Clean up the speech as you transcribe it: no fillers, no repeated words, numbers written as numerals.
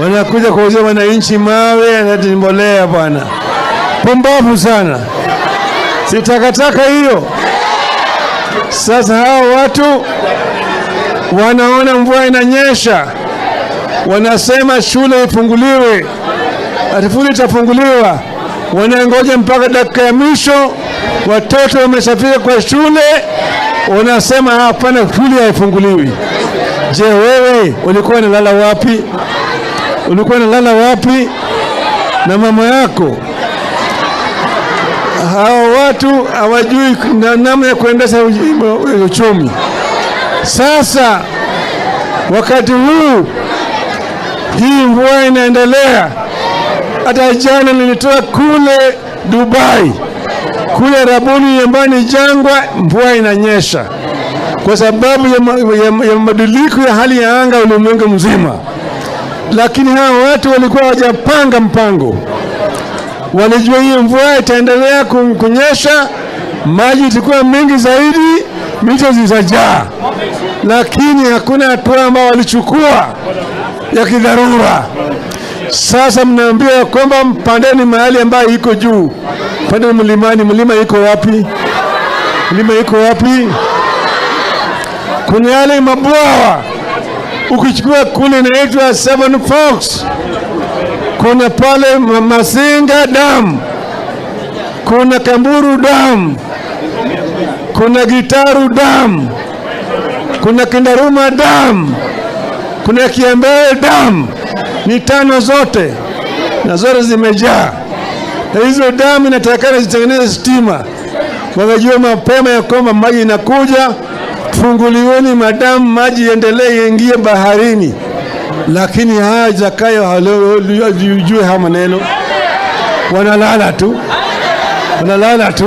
Wanakuja kuuzia wananchi mawe na mbolea bwana. Pumbavu sana, si takataka hiyo. Sasa hao watu wanaona mvua inanyesha, wanasema shule ifunguliwe, ati shule itafunguliwa. Wanangoja mpaka dakika ya mwisho, watoto wameshafika kwa shule, wanasema hapana, shule haifunguliwi. Je, wewe ulikuwa unalala wapi? Ulikuwa unalala wapi na mama yako? Hawa watu hawajui namna ya kuendesha uchumi. Sasa wakati huu hii mvua inaendelea. Hata jana nilitoka kule Dubai, kule Arabuni ambayo ni jangwa, mvua inanyesha kwa sababu ya mabadiliko ya hali ya anga ulimwengu mzima. Lakini hawa watu walikuwa hawajapanga mpango, walijua hii mvua itaendelea kunyesha, maji itakuwa mingi zaidi, mito zitajaa, lakini hakuna hatua ambayo walichukua ya kidharura. Sasa mnaambiwa kwamba mpandeni mahali ambayo iko juu, pandeni mlimani. Mlima iko wapi? Mlima iko wapi? Kuna yale mabwawa ukichukua kule inaitwa Seven Forks, kuna pale Masinga Dam, kuna Kamburu Dam, kuna Gitaru Dam, kuna Kindaruma Dam, kuna Kiambere Dam, ni tano zote na zote zimejaa, na hizo damu inatakikana zitengeneze stima. Wakajua mapema ya kwamba maji inakuja, funguliweni madamu, maji iendelee iingie baharini. Lakini haya Zakayo hawajui haya maneno, wanalala tu, wanalala tu.